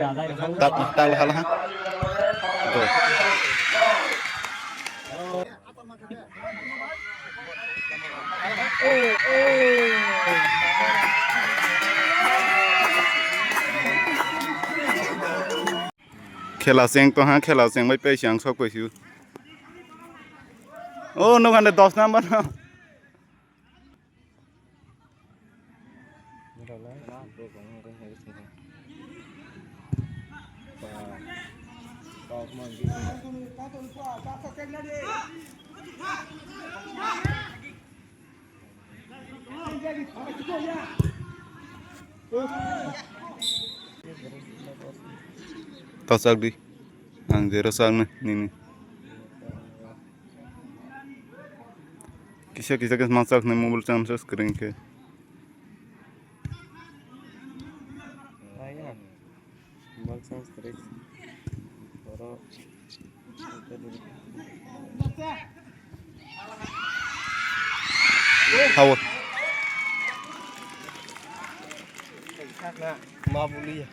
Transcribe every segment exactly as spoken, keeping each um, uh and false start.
Tak, tak, hala, ha. Go. Khela cheng to ha, khela cheng bai paisi ang sok paisi. O, no gande dos number no. Tachak di. Ang jero chakna nini. Kisa kisa khe ma chaknai mobile charge screen khe. Mobile charge kwrwi. Borok. Hao. Ma buli.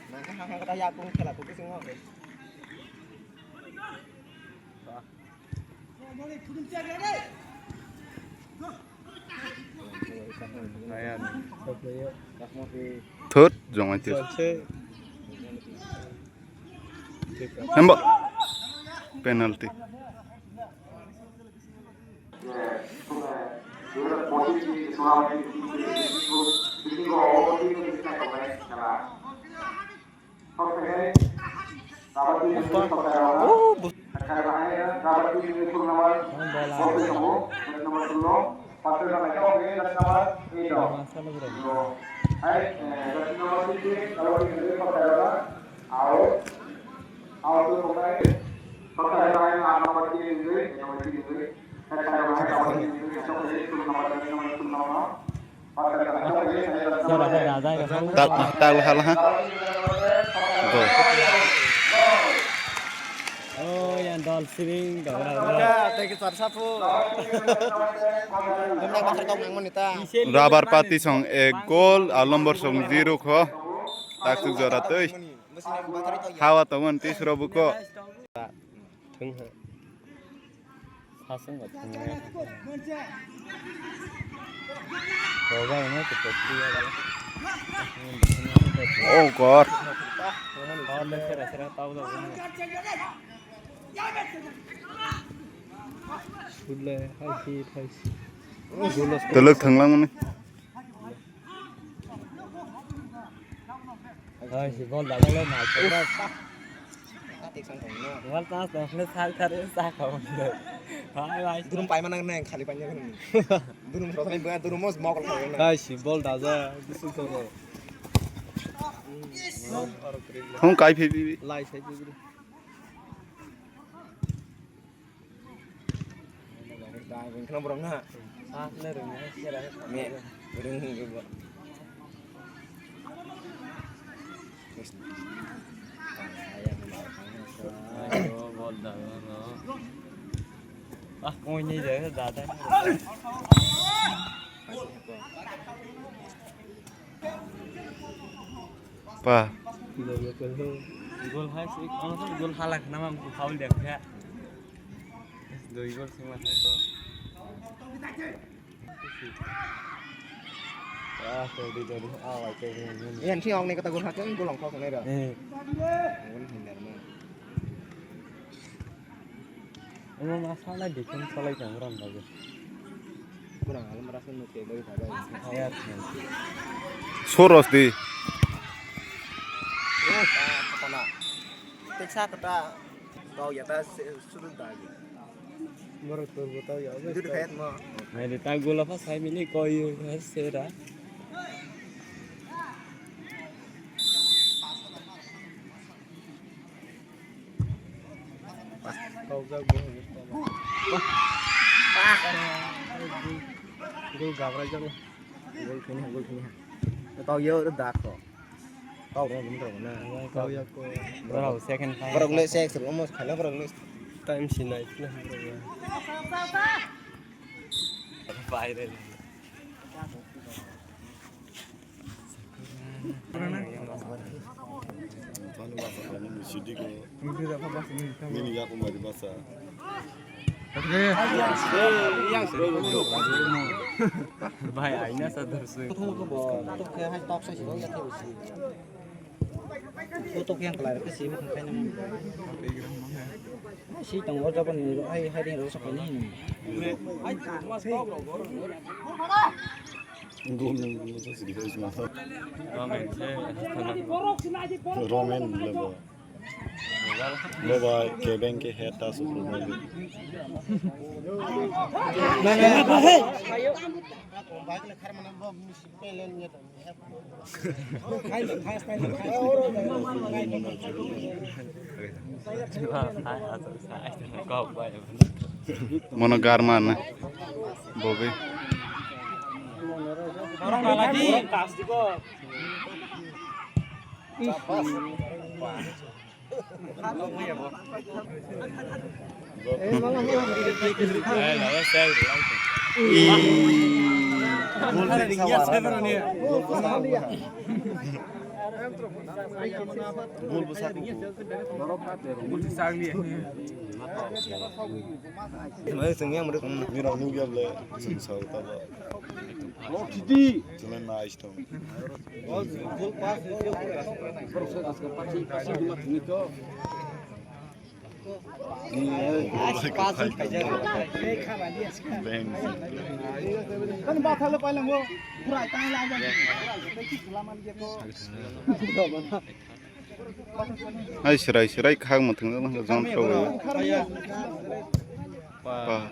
Nang kha kha kha ya kung khela kung kung. Thut, jongma thut. Hembo. Penalty. Tak, tak, hal, ha. Go. Oh, yang dol siring, dol, dol. Thank you, sir, sapu. Rubber party song ek goal, a number song zero kho. Tak, tu jora tui. Hawa tongon tisro buko. Thung ha. Sasung ba thung ha. Roba ino to pokri ya ba. Oh God. Oh, le sera sera tau da. Sudle, hai si, hai si. Telek thanglang mani. Hai, si bol da bol na. Bol ta to ne sal thar sa ka. Hai, hai. Durum pai mana ne khali pai ne. Durum ro thani ba durum mos mok khali na. Hai, si bol da ja, bisu to ro. Hung kai phi bi. Lai sai bi. Ah, kau ini je, dada. Pa. Gol hai si, ono to gol halak nama ko foul dia kha. Doi gol sima hai to. Ah, to di to di. Ah, wai to di. Yan si ong ne kata gol hak, gol ong kok ne ra. Eh. Gol hindar mo. Omo ma sana defense salai tong ram bago. Kurang alam rasa nuk ke bari bari. Ayat. Soros di. Oh, kata na. Teksa kata. Kau ya ta sudah dah. Borok turbo tau ya. Itu dikhayat mo. Nai de ta gola fa sai mili koi sera. Kau ga go. Gol gabra jalo. Gol khini, gol khini. Tau yo da ko. Kau rong gum rong na. Kau ya ko. Bro, second time. Borok le sek sek almost khala borok le. Time si nai khala borok ya. Viral. Sidi ko. Nini ya ko mari basa. Bhai, aina sa dorsu. Tok khe hai tok sa si ya khe si. Tok yang kelar ke si mo khai na. Si tong o jabo ni hai hai ro sa khai ni. Romen se. Romen lebo. Lebo kebeng ke heta su. Mono gar mana. Bobe. Hai, serai, serai, khak muthung jang jang throw. Pa.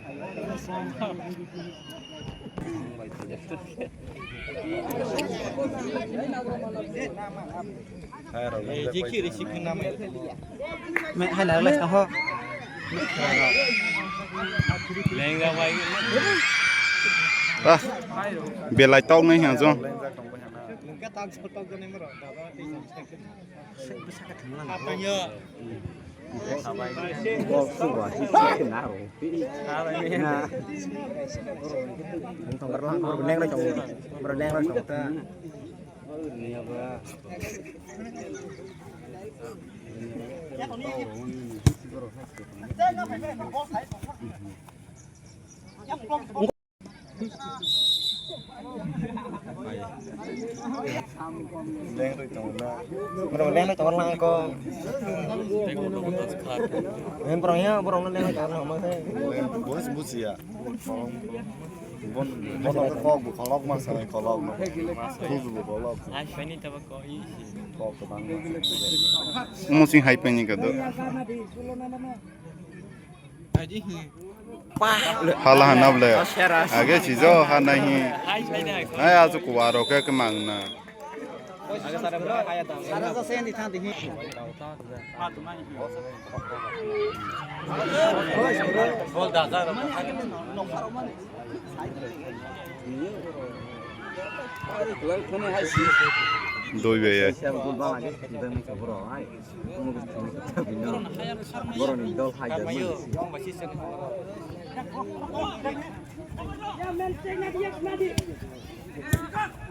Me hai na lai ho. Ah, belai tok nai ha jong. Lengrwi tongo na. Borok lengrwi tongo lang ko. Borok ya, borok no lengrwi tongo lang ma se. Bos busia. Bon, bon ko kok bu kolok ma sa kolok no. Khub bu kolok. Ai, pani taba ko i. Kok ko bang. Musing hai pani ka do. Hala hana ble. Age sijo hana hi. Ai asu kuwaro ke kemang na. Doi be ye.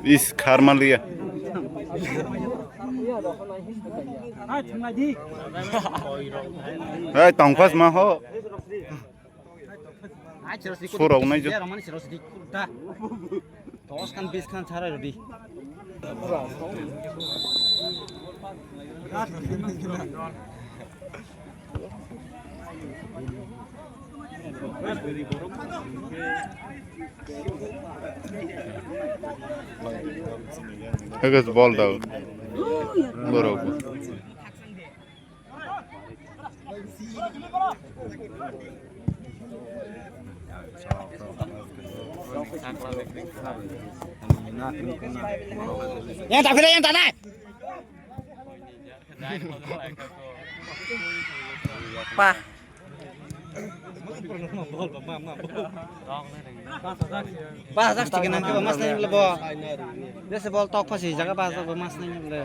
Is kharmaliya. Hai tongphas ma ho. Surok nai jo. Dos khan bis khan chara rodi. Agus bol dao. Borok. Yang tak pilih yang tak naik. Pa. Pas jak tiga nang ke mas nai lebo. Dese bol tok pasi jaga pas jak mas nai lebo.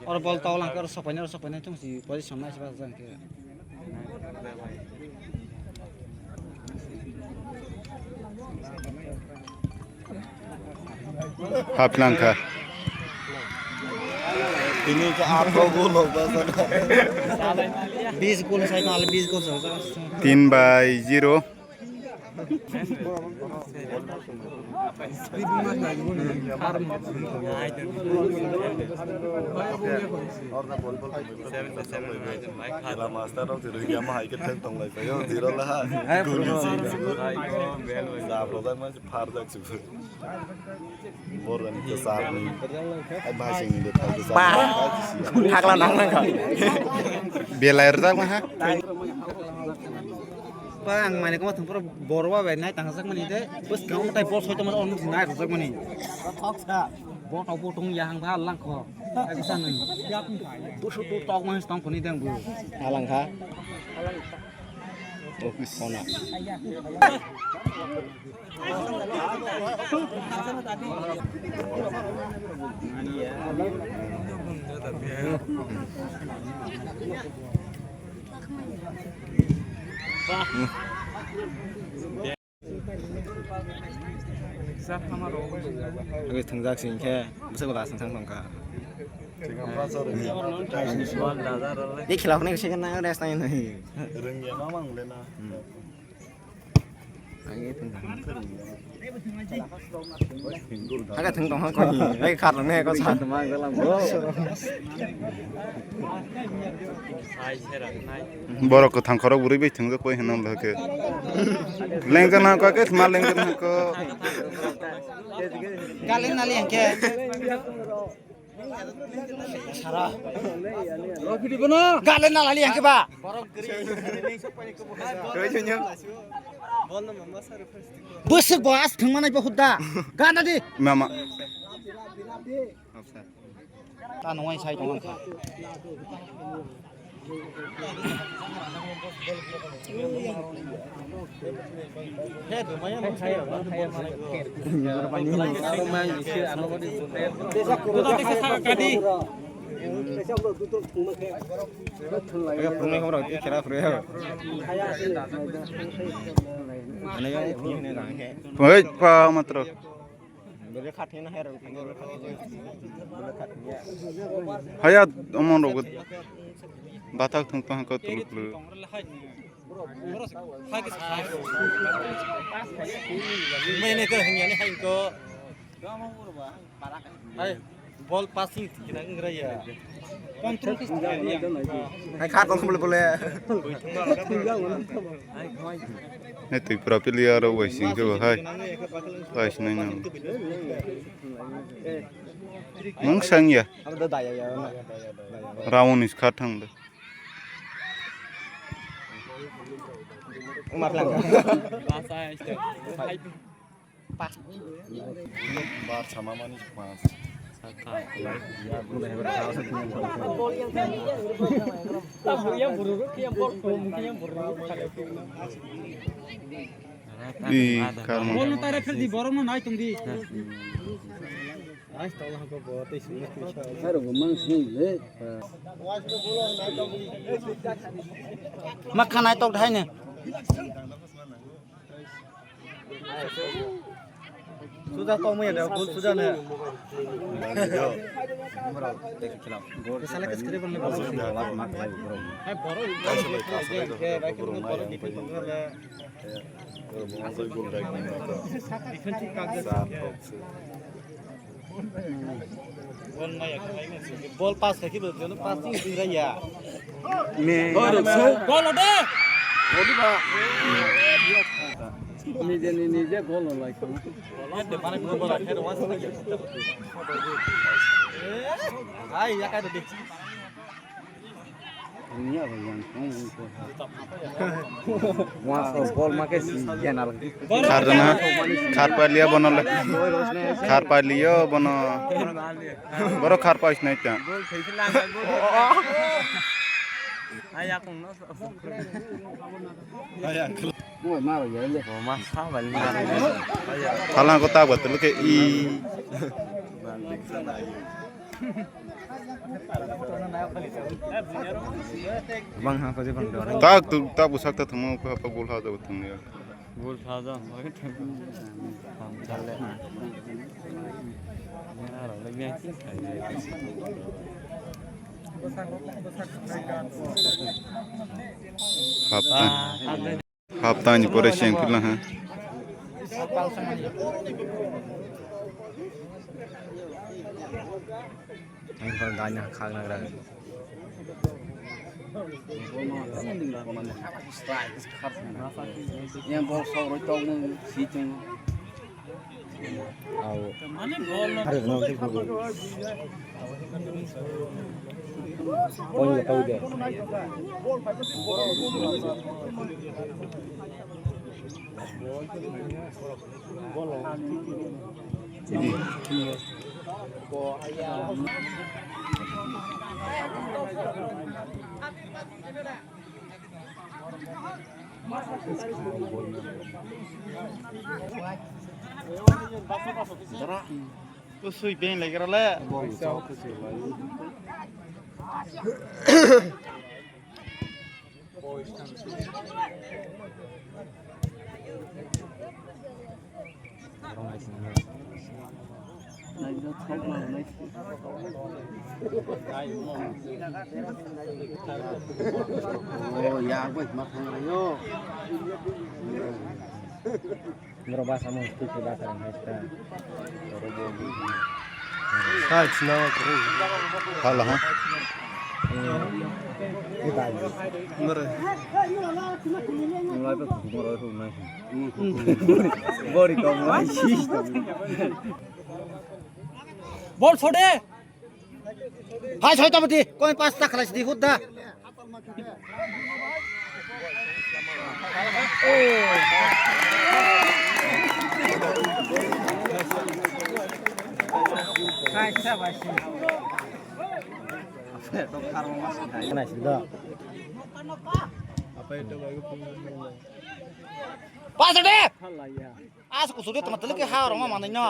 Or bol tok lang ke or sopai nai or sopai nai chung si position nai si pas jak ke. Haplang kha. Bis goal sai tong, bis goal sai. Tin by zero. Khela master rok se rwngya ma hai khe thang tong lai phaio, zero la ha. Guni si. Jab rojak ma se phar jak se. Borani kwchar ni. Ai, bai sing ni de thai kwchar. Ba. Hakla nang nang kha. Belai rwjak ma ha. Ba, ang mane koma thang pura borwa bai nai tang sak mani de. Bus kang tai bol soi toma on nai rwjak mani. Thok sa. Bo tau bo tong ya hang ba lang kho. Ai, sa nai. Busu tu tok ma tong khoni dang bu. Alang kha. Office sona. Agwi thwngjak se hinkhe bwswk ba swng thang tongkha. Tei khela hwnwi se nang rest nai nai. Rwngya ma mang le na. Agwi thwng thang. Aga thwng tong ha koi. Ai khar nang ne ko sa. Borok kwthang khorok bwrwi bai thwngjak koi hwnna hwnkhe. Lengkha na kha khe thma lengkha na kha. Galen nali hwnkhe. Sara. Galen nali hwnkhe ba. Bwswk bo as thwngma nai bo hudda. Gana di. Mama. Ta nungwi sai tong kha. Oi, pa matro. Haya, omon rogo. Bathak thung pang ko tulu tulu. Hai, bol passing kina ngra ya. Control ke. Hai, kha tong bole bole. Hai, twi pura pili aro wai sing ke hai. Wai sing nang. Mung sang ya. Round is kha thang de. Uma plan. Bar sama mani pas. I karma. Bol no tare phel di, borok no nai tong di. Ai, tol ha ko bo tei sini. Aro go mang sini le. Ma khanai tok dhai ne. Suja tong maya da, gol suja ne. Sala ke skri bang le bang. Hai boro. Bol maya khalai na se. Bol pass khai khibo, jono pass ting ting ra ya. Ne. Bol so, bol de. Bol ba. Nije ni nije gol lai khana. Bol de, bana bol bol khai ro wa. Ai, ya kai de. Khar jana, khar paliya bono le. Khar paliya bono. Boro khar pais nai ta. Thalang ko ta batul ke i. Bang ha ko je bang dor. Tak tu tak busak ta thangma ko apa gol ha jabo thangya. Gol ha jabo. Ham chale. Ya, ra le ya. Hapta. Haptani pore seng phila ha. Ang pal danya khak nagra. Yang bol sok roi tong si tong. Au. Pon ya tau de. Usui beng lai gra le. Oh, ya, gue makan ayo. Bro, bahasa mau speak ke bahasa Indonesia. Hai, sinawa kuru. Hala, ha? Kita aja. Bro. Mulai tuh, bro, tuh, nah. Bori kau mulai sih. Bol chhode. Hai, chhoi tamo di. Koi pas tak khalai di, hut da. Pas de. As kusuri tama tele ke ha rong ma manai no.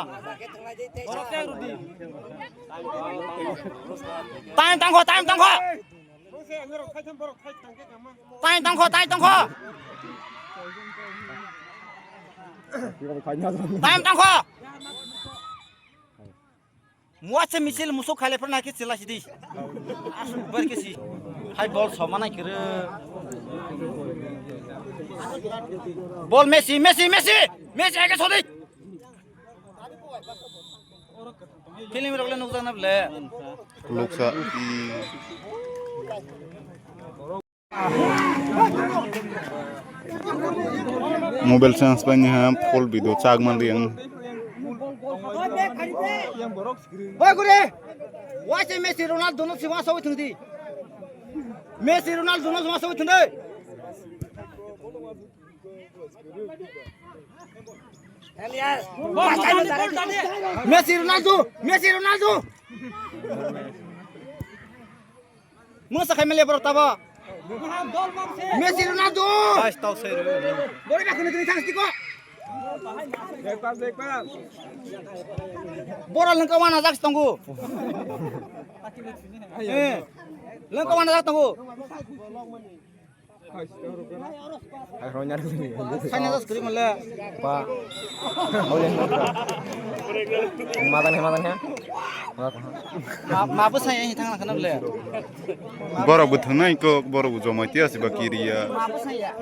Time tangkho, time tangkho. Time tangkho, time tangkho. Time tangkho. Muache misil musuk khaile phana khe chila sidi. Asuk bar khe si. Hai bol somana kire. Bol Messi, Messi, Messi. Messi age sodi. Film rok le nukjak na ble. Luksa. Mobile charge paini ha full video chak man riang. Oi gure. Waise Messi Ronaldo no sima sawi thung di. Messi Ronaldo no sima sawi thung di. Messi Ronaldo, Messi Ronaldo. Musa khai mele borok tabo. Messi Ronaldo. Ais tau sai ro. Bori ba khunu tini thang stiko. Borok lengka wana jak tongo. Eh, lengka wana jak tongo. Saina das kri male. Pa. Madan he, madan he. Ma, ma bo sai hi thang khana bole. Borok bo thangnai kok, borok bo jomai tiya si ba kiriya. Ma bo sai ya.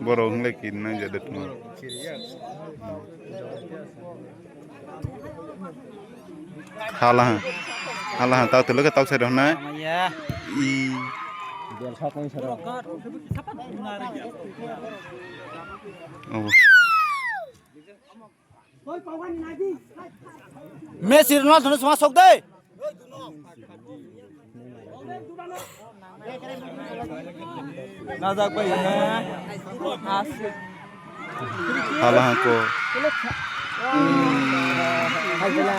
Borok hingle kirinai jade tuma. Hala ha. Hala ha, tau telo ke tau sai rok na. Maya. I. Bel sa kong sa rok. Oh. Messi Ronaldo no sma sok de. Najak bai ha. Hala hangko. Hale.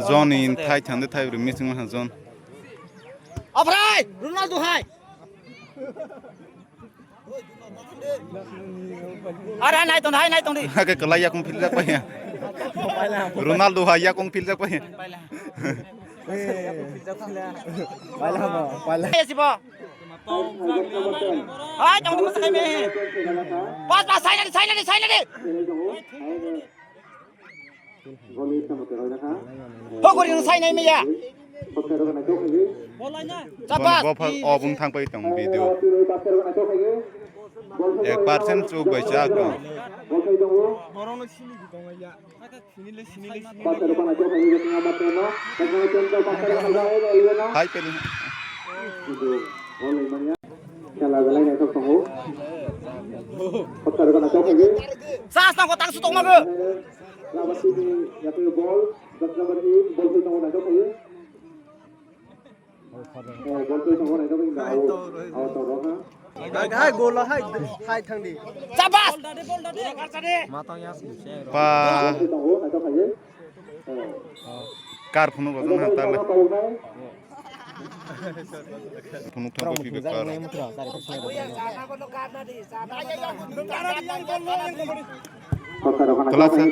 Zon in thai thande thai bri missing ha zon. Afrai Ronaldo hai. Ara nai tong, hai nai tong di. Hake kelai yakung piljak pai ya. Ronaldo hai yakung piljak pai ya. Paila mo, paila. Hai sibo. Hai tong di masa kami. Pas pas sai nadi, sai nadi, sai nadi. Hogori no sai nai meya. Chapas. Bo pha obung thang pai tong video. Ek percent chuk bai chak tong. Hai peli. Sas tang ko tang su tong ma go. Labasini yakni bol, just number eight, bol phi tongo naithok khayo. Eh, bol phi tongo naithok khayo. Aw, aw, tongo ha. Hai, hai, gol, hai, hai, thangdi. Sabas! Pa. Bol phi tongo naithok khayo. Eh. Kar phunuk rok wng ha, tale. Phunuk thang phi kar. Tola sa.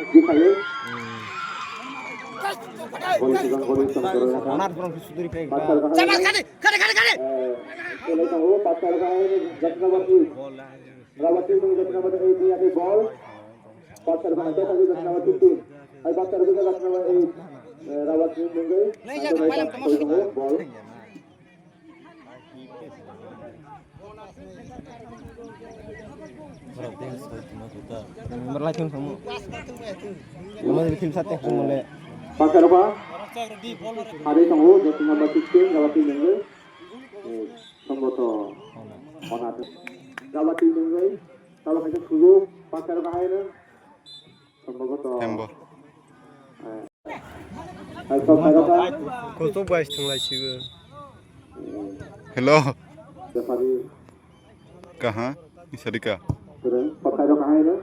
Onar borok suduri pek ba. Sabas, kade, kade, kade, kade. Rabat team nungwi jatina mata eight ni ake bol. Pasar bana jota ni jatina mata fifteen. Hai pasar bana jatina mata eight. Eh, Rabat team nungwi. Nai jaga palang tamo. Bol. Berlai thung samu. Nama di film sate thung mole. Pasar ba. Hari tunggu jatina mata fifteen, Rabat team nungwi. Eh, samboto. Ona. Rabat team nungwi. Talo kaisa sujuk, pasar bahai no. Samboto. Hembo. Eh. Hai, kok kok kok. Kutuk bai thunglai sigo. Hello. Jafari. Kaha? Isarika. Kurang, pasar bahai no.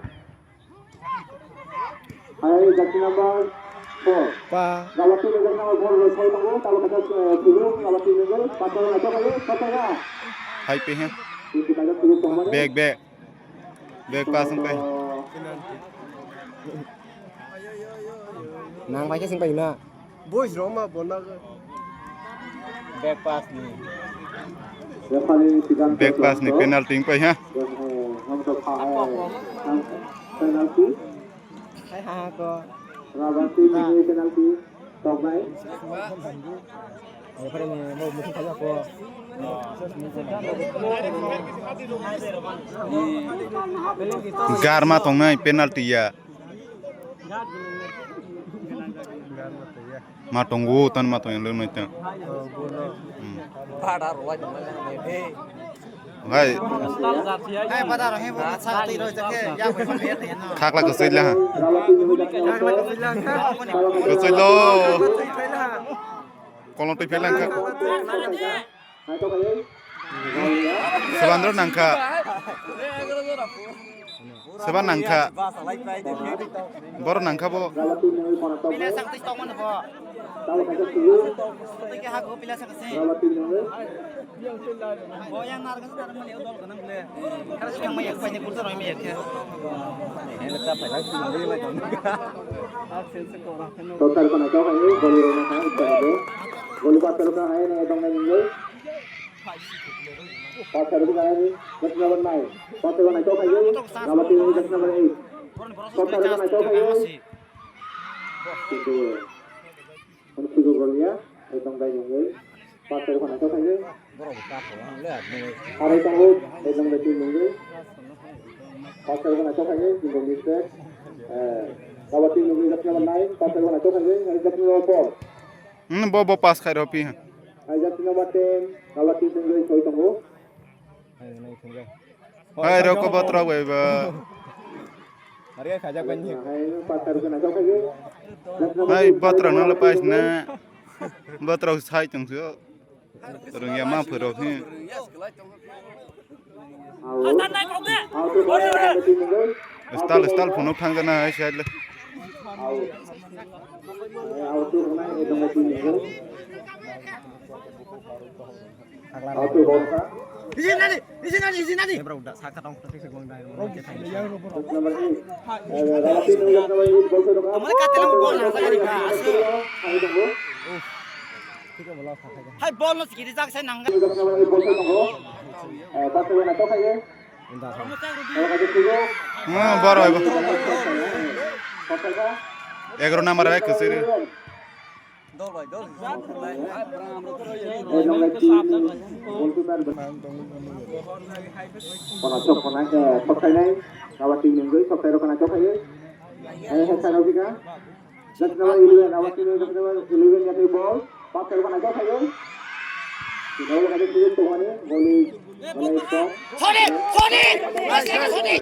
Hai, jersey number four. Pa. Gawati number four, roi soi tongo, talo kaisa, eh, tulu, gawati number, patang, patang, patang. Hai, pe, he. Ini kita ada tulu pemain. Back, back. Back pass, sampai. Nang bai ke sing pai na. Boys roma bona. Back pass ni. Referee tidak. Back pass ni penalty wng pai ha. Penalty. Hai ha ko. Rabat team ni penalty. Toknai. Referee ni mo muthung kaya ko. Garma tongnai penalty ya. Ma tongo, tan ma tong yang leng nai tang. Hmm. Hai. Hai, pada rohe bo sa ti roi ta ke, ya ko sa ya ta na. Khakla ko sila ha. Ko sila. Kolong twi phelang kha. Sebandro nangkha. Seba nangkha. Boro nangkha bo. Pila sak twi tongmani bo. Twi ke hago pila sak se. Bo yang nar kan nar mali dol kan le. Kar se yang mayak paine kurta roi mayak ya. Total kana kau hai goli rona kha. Goli patar ka hai na dong nai. Pasar bukan ini, just number nine. Pasar bukan itu kayu, nama tim ini just number eight. Pasar bukan itu kayu. Itu. Untuk itu gol ya, itu kayu. Pasar bukan itu kayu. Hari itu, itu tim ini. Pasar bukan itu kayu, itu mistake. Eh, nama tim ini just number nine, pasar bukan itu kayu, just number four. Hmm, bo, bo pass khai rw phi. Ai jati number ten, gala team tengwi soi tongo. Hai, roko botrok bai ba. Hari khaja kwan ni. Hai, patar kena kau khaje. Hai, botrok no le pais na. Botrok sai tong sio. Rung ya ma phuro ni. Stal, stal, phunuk thang jana hai side le. Isi nani, isi nani, isi nani. Amale katelang bol na sa gari ba. Hai, bol no sikiri jak sai nangga. Hmm, boro ebo. Egaroh number hai kwchwrwi. Kono chok kono, eh, sok khainai. Abo team ni wngwi sok khairok kono chok khaiwi. Eh, eh, sano bika. Just number eleven, abo team ni just number eleven yakni ball. Pass khairok kono chok khaiwi. Sino wngkha sujuk tongmani, goli, goli stop. Soni! Soni! Soni!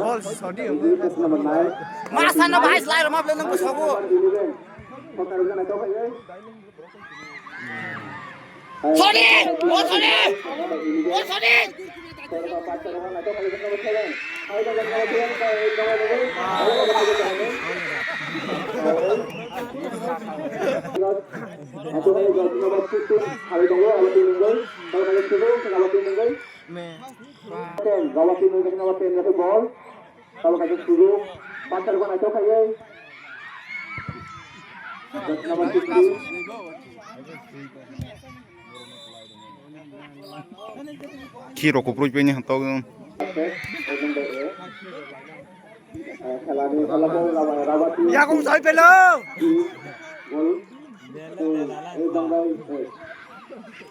Bol sodi. Masano bahai slai roma bele nang sogo. Sodi! O sodi! O sodi! Ten, Gawati nungwi, Gawati nungwi, ball. Tabo kaisa sujuk. Pass rok naithok khaiwi. Just number fifty. Khi rok kuprui peni hantok. Yakung sai pelo. Gol.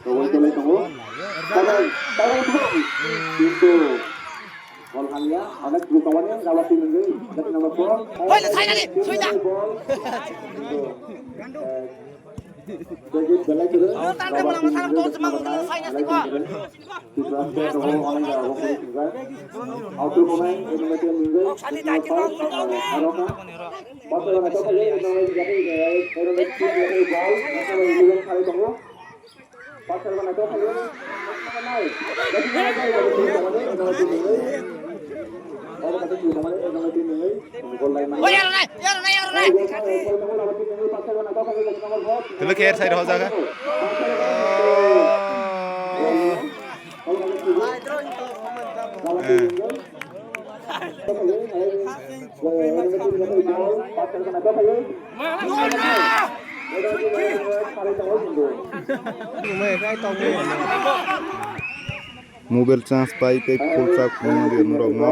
Tawai tawai tongo. Tawai, tawai tongo. Kintu bol haliya, onek bukawani, Rawati nungwi, jersey number four. Hoy, le, sainani, suida. Bol. Kintu, eh, David belai kere. Tangkar mana masala to semang, sainani, ko. Tripura state rogo onek jaga rogo kori sinjak. Auto konai, enamati nungwi, jersey number five, eh, Aroka. Botol na to kali, enamati jadi, eh, enamati ball, enamati ball kali tongo. Tele kher side ho jaga. Eh. Mobile charge pai pai full charge phone di norok no.